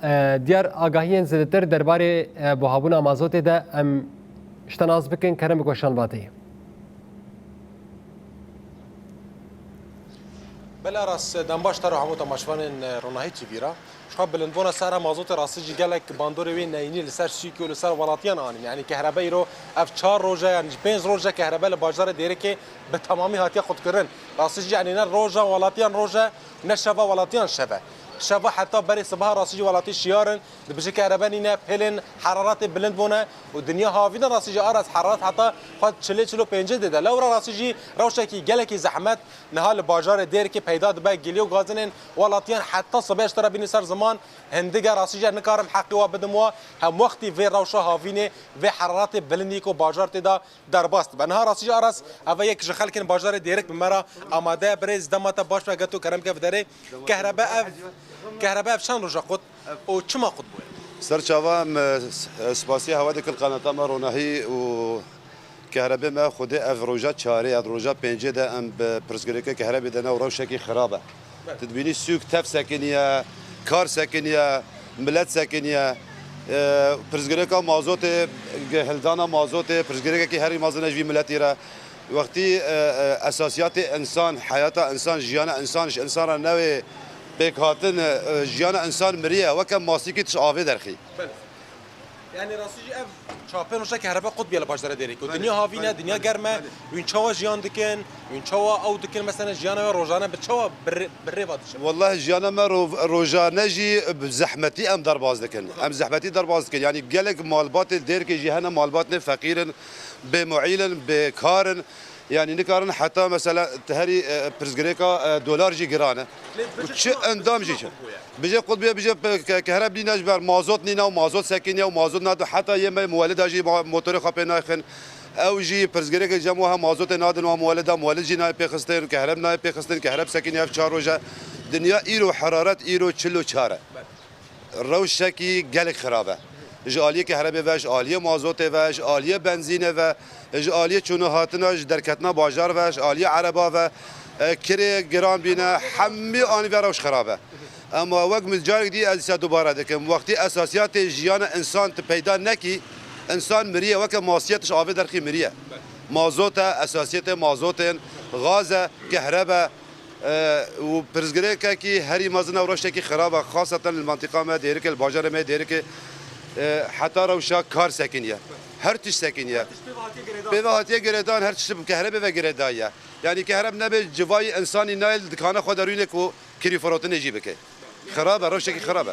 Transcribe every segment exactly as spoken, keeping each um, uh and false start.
E, diyar agahiyên zêdetir derbarê, e, buhabûna mazotê de em ji te nas bikin, kerem biko şan vatê. Bela rast, dem baş te re hemû temaşevanên, e, Ronahî T V re. Ji xwe bilindbûna sehra mazotê rastî jî gelek bandorê wê neyînî li ser sûkê û li ser welatiyan anîn. Yanî kehrebe îro ev çar roj e, yanî ji pênc roj e kehrebe li bajarê Dêrikê bi temamî hatiye qutkirin. Rastî jî yanî ne roja welatiyan roj e, ne şeva welatiyan şev e. Şeva heta berê sibeha rastî jî welatî şiyar in. Dibêje kehrebe nîne, pêlên heraretê bilind bûne û dinya havî de rastî jî aras heraret heta xwe çilê çil û pêncê dê de. Lewra rastî jî rewşekî gelekî zehmet niha li bajarê Dêrikê peyda dibe, gilî û gazinên welatiyan heta sibê ji te re bînî ser ziman, hindik e rastî jî nikarim heqî we bidim we, hemwextî vê rewşa havînê, vê heraretê bilindî ku bajar tê de derbas dibe. Niha rastî jî aras, eve yek ji xelkên bajarê Dêrik bi me re amade ye. Birêz, dema te baş be, geto kerem ke vê derê. Kehrebe ev, kehrebe ev çend roja qut û çima qut bûye? Ser çava em, e, s-, e, spasiya hewa dikin qanata me Ronahî û kehrebê me Xwedê ev roja çarê ya, roja pêncê de em bi pirsgirêke kehrebê de ne û rewşekî xirab e. Tu dibînî sûk tev sekiniye, kar sekiniye, milet sekiniye. E, pirsgirêka mazotê, hildana mazotê, pirsgirêkekî herî mezin e ji vî miletî re. Wextî, e, e, esasiyatê insan, heyata insan, jiyana insan, ji insan re newê pêkhatin, e, jiyana insan miriye, weke masîkî tu ji avê derxî. Belê. Yani rastî jî ev çar pênc roja kehrebe qut bûye li bajarê Dêrikê. Belê, Dinya havîn e, belê, dinya belê, germ e. Belê. Hûn çawa jiyan dikin? Hûn çawa ew dikin? Mesela jiyana we rojane bi çawa bi rê-, bi rê ve diçe? Wallahî jiyana me ro-, rojane jî bi zehmetî em derbas dikin. Em zehmetî derbas dikin. Yani gelek malbatê Dêrikê jî hene, malbatê feqîr in, bê muîl in, bê kar in. Yani nikarin heta mesela te herî, e, pirsgirêka, e, dolar jî giran e. Û çi endam jî çi? Bije qut bûye, bije pe-, ke-, kehreb nîne ji ber mazot nîne û mazot sekiniye û mazot nado heta yê me muwelida jî ma-, motorê xwe pê naxin. Ew jî pirsgirêkê cem wiha mazotê nadin û muwelida, muwelid jî nayê pêxistin, kehreb nayê pêxistin, kehreb sekiniye ev çar roj e. Dinya îro heraret îro çil û çar e. Rewşekî gelek xirab e. Ji aliyê kehrebê ve, ji aliyê mazotê ve, ji aliyê benzînê ve, ji aliyê çûna hatina, ji derketina bajar ve, ji aliyê ereba ve, e, kirê giran bîne, hemî anî ve rewş xirab e. Ema wek min carek dî ez dîsa dubare dikim, wextî esasiyatê jiyana insan tu peyda nekî, insan miriye, weke masiyet ji avê derxî miriye. Mazot e, esasiyetê mazotên, gaz e, kehreb e, E, û pirsgirêkekî herî mezin e û rewşekî xirab e, xaseten li mentiqa me Dêrikê, li bajarê me Dêrikê, e, heta rewşa kar sekiniye. Her tişt sekiniye. Pê ve hatiye girêdan, her tişt bi kehrebe ve girêdaye. Yani kehreb nebe civayî insanî nayê li dikana xwe derûnê ku kirî firotinê jî bike. Xirab e, rewşekî xirab e.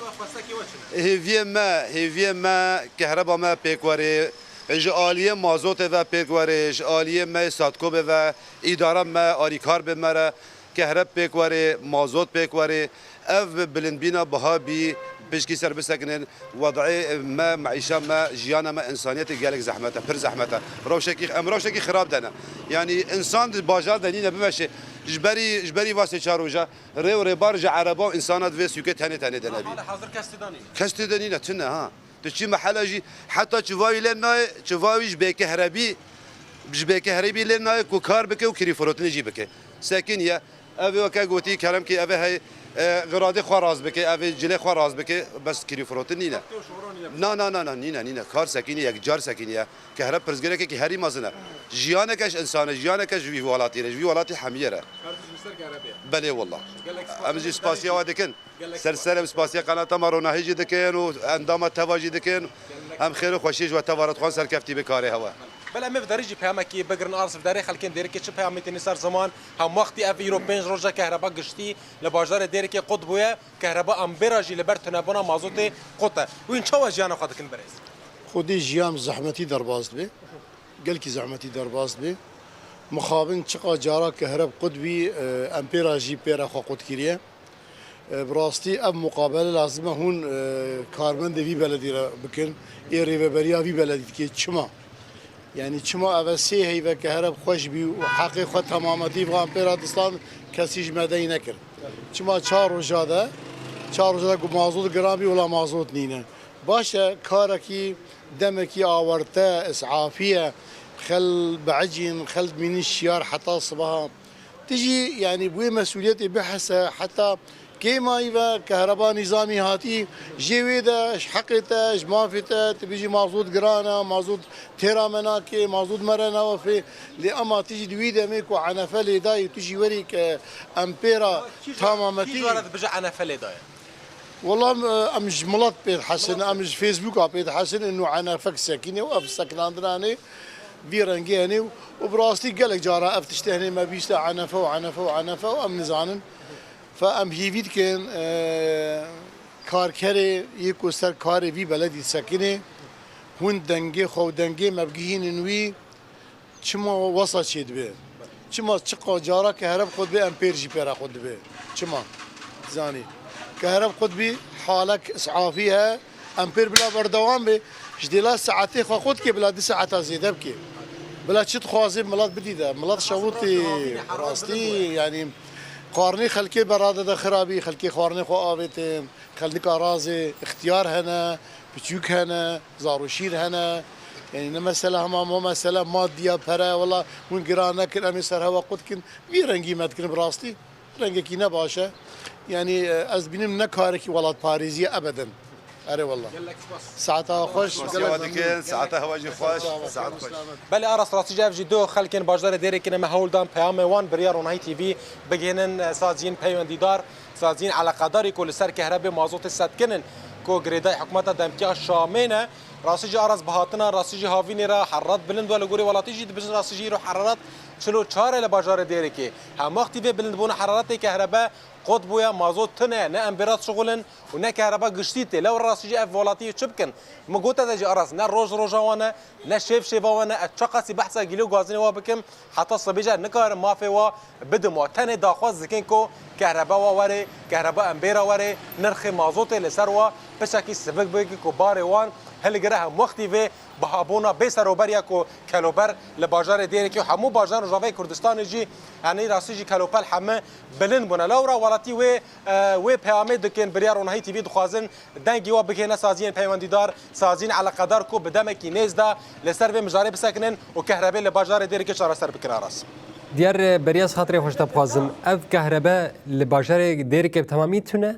Hêviyê me, hêviyê me kehreba me pêk werê, ji aliyê mazotê ve pêk werê, ji aliyê me Sadkobê ve, îdara me, alîkar bê me re. Kehreb pêk werê, mazot pêk werê, ev bilindbîna biha bî, pişkî ser bisekinin, wed'ê me, meîşa me, jiyana me, insaniyetê gelek zehmet e, pir zehmet e. Rewşekî, em rewşekî xirab de ne. Yanî insan di bajar de nîne bimeşe. Ji berî, ji berî va sê çar roja rê û rêbar ji ereba û insana di vê sûkê tenê tenê de nebî. Hala hazir kes tê de nîne. Kes tê de nîne, tune ha. Tu çi mehela jî, heta çiva wî lê nayê, çiva wî ji bêkehrebî, ji bêkehrebî lê nayê ku kar bike û kirî firotinê jî bike. Sekin ye. Ev ê weke gotî kerem kî ev ê hey, e, xiradê xwe rast bike, ev ê cilê xwe rast bike, bes kirî firotin nîne. Na, na, na, na, nîne, nîne. Kar sekinî, yek car sekinî ye. Kehreb pirsgirêkekî herî mezin e. Jiyaneke ji insane, jiyaneke ji vî welatî re, ji vî welatî hemiyê re. Belê wallah. Em jî spasiya we dikin. Ser serê em spasiya qenata me Ronahî jî dikin û endama teva jî dikin. Em xêr û xweşiyê ji we teva re dixwazin, serkeftî be karê hewe. Bela em ê vê derê jî peyamekî bigirin, Aras, vê derê xelkên Dêrikê çi peyamê têne ser ziman, hem wextî ev îro pênc roja kehreba giştî li bajarê Dêrikê qut bûye, kehreba Ambêra jî li ber tunebûna mazotê qut e. Wîn çawa jiyana xwe dikin birêz? Xwedî jiyan zehmetî derbas dibe. Gelkî zehmetî derbas dibe. Mixabin çiqa cara kehreb qut bî, e, Empêra jî pê re xwe qut kiriye. E, bi rastî ev muqabele lazim e hûn, e, karmendê vî beledî re bikin. Ê rêveberiya vî beledî dike. Çima? Yanî çima ev e sê heyve kehreb xweş bî û heqê xwe temametî van pê re distan kesî ji me dey nekir. Çima çar roja de, çar roja de ku mazot giran bî, wila mazot nîne. Baş e, karekî demekî awarte, isafî ye. Xel biecîn, xel dimînin şiyar heta sibeha. Tu jî, yanî, bi wê mesûliyetê bihese, heta Kêmayî ve kehreba nîzamî hatî, jê wê de ji heqê te, ji mafê te, tu bijî mazot giran e, mazot têra me nake, mazot me re nawefê. Lê ema tu jî di wî demê ku enefe lê dayî, tu jî werî ke empêra tamametî. Kî ji we re dibêje enefe lê daye? Wela em, em ji milet pê dihesin, em ji Facebooka pê dihesin, inu enefek sekîne û ev sekinandinanê vî rengê hene û, û bi rastî gelek cara ev tiştê hene me bîste enefe û enefe û enefe û em nizanin. Fe em hîvî dikin, e, karkerê yê ku ser karê vî beledî disekinê, hûn dengê xwe û dengê me bigihînin wî, çima wesa çêdibe? Çima çiqa cara kehreb qut bê, em pêr jî pêra qut dibe? Çima? Zanî. Kehreb qut bî, halek isafî he, em pêr bila berdewam bê, ji dêla saetê xwe qut ke bila du saeta zêde bike. Bila çi dixwaze milet bidî de, milet şewitî rastî, yanî qarnê xelkê berade de xirabî, xelkê xwarnê xwe avêtin, xelnika razê, ixtiyar hene, piçûk hene, zarûşîr hene. Yanî ne mesele hema ma mesele madiya pere, wela hûn giran nekin, em ê ser hewa qut kin. Vî rengî me dikin bi rastî. Rengekî ne baş e. Yanî, e, ez dibînim ne karekî welatparêzî ye ebeden. Erê wela. Gelek spas. Saeta xweş. Spas gelek hewa memnun. Dikin, saeta hewa jî xweş. Saet xweş. Belê Aras, rastî jî ev jî du xelkên bajarê Dêrikê ne, me hewl dan peyamê wan bi riya Ronahî T V bigihînin, e, saziyên peywendîdar, saziyên eleqedarî ku li ser kehrebê mazotê setkinin ku girêdayî hikûmeta demkî ya Şamê ne. Rastî jî Aras bi hatina rastî jî havînê re heraret bilind we li gorî welatî jî dibêjin rastî jî îro heraret çil û çar e li bajarê Dêrikê. Hemwextî vê bilindbûna heraretê kehrebe qut bûye, mazot tune, ne em bê re dişixulin û ne kehreba giştî tê. Lewra rastî jî ev welatiyê çi bikin? Min gote de jî Aras, ne roj roja wan e, ne şêv şêva wan e. Ez çiqasî behsa gîlî û gazinê wa bikim, heta sibê jî nikarim mafê wa bidim wa. Tenê daxwaz dikin ku kehreba wa were, kehreba em bê re were, nirxê mazotê li ser wa piçekî sivik bike ku barê wan hilgire. Hemwextî vê bihabûna bê serober ya ku kelober li bajarê Dêrikê û hemû bajarên Rojavayê Kurdistanê jî, yanî rastî jî kelopel heme bilind bûne. Lewra welatî wê, e, wê peyamê dikin, bi riya Ronahî T V dixwazin dengê we bigihêne saziyên peywendîdar, saziyên eleqedar ku bi demekî nêz de li ser vê mijarê bisekinin û kehrebê li bajarê Dêrikê çareser bikin. Aras. Diyar, e, beriya xatirê xwe ji te bixwazim. Ev kehrebe li bajarê Dêrikê bi temamî tune?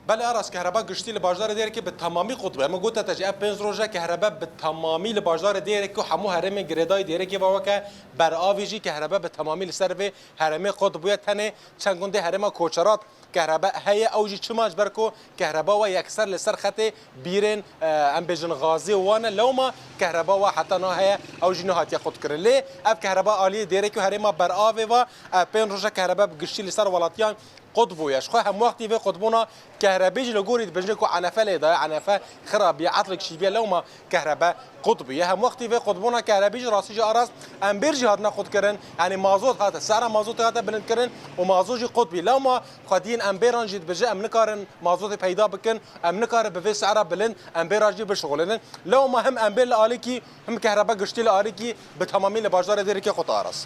Belê Aras, kehreba giştî li bajarê Dêrikê bi temamî qut bûye. Min gote te jî, ev pênc roj e kehrebe bi temamî li bajarê Dêrikê û hemû herêmên girêdayî Dêrikê ve weke beravî jî kehrebe bi temamî li ser vê herêmê qut bûye. Tenê çend gundê herêma Koçerat kehrebe heye, ew jî çima, ji ber ku kehreba we yekser li ser xetê bîrên, e, em bêjin, gazê wan e. Lewma kehreba we heta niha heye, ew jî nehatiye qutkirin. Lê ev kehreba aliyê Dêrikê û herêma beravê ve, e, pênc roj e kehrebe bi giştî li ser welatiyan qut bûye. Ji xwe hemwextî vê qutbûna kehrebê jî li gorî dibêjin ku enefe lê daye, enefe xirabî, etlek şîviye, lewma kehrebe qut bûye. Hemwextî vê qutbûna kehrebî jî rastî jî Aras em bêr jî hatine qutkirin. Yanî mazot hate, sera mazotê hate bilindkirin û mazot jî qut bî. Lewma xwediyên em bêran jî dibêje em nikarin mazotê peyda bikin, em nikarin bi vê sera bilind em bêra jî bişixulînin. Lewma him em bêr li alîkî, him kehreba giştî li alîkî bi temamî li bajarê Dêrikê qut, Aras.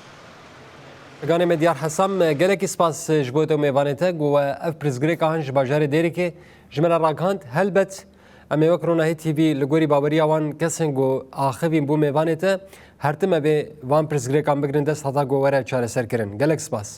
Ganê me Diyar Hesam, gelekî spas ji bo te û mêvanê te ku we ev pirsgirêka han ji bajarê Dêrikê ji me re ragihand. Helbet em ê wek Ronahî T V li gorî baweriya wan kesên ku axivîn bo mêvanê te, her tim me bê van pirsgirêkan bigirin dest heta ku were çareserkirin. Gelek spas.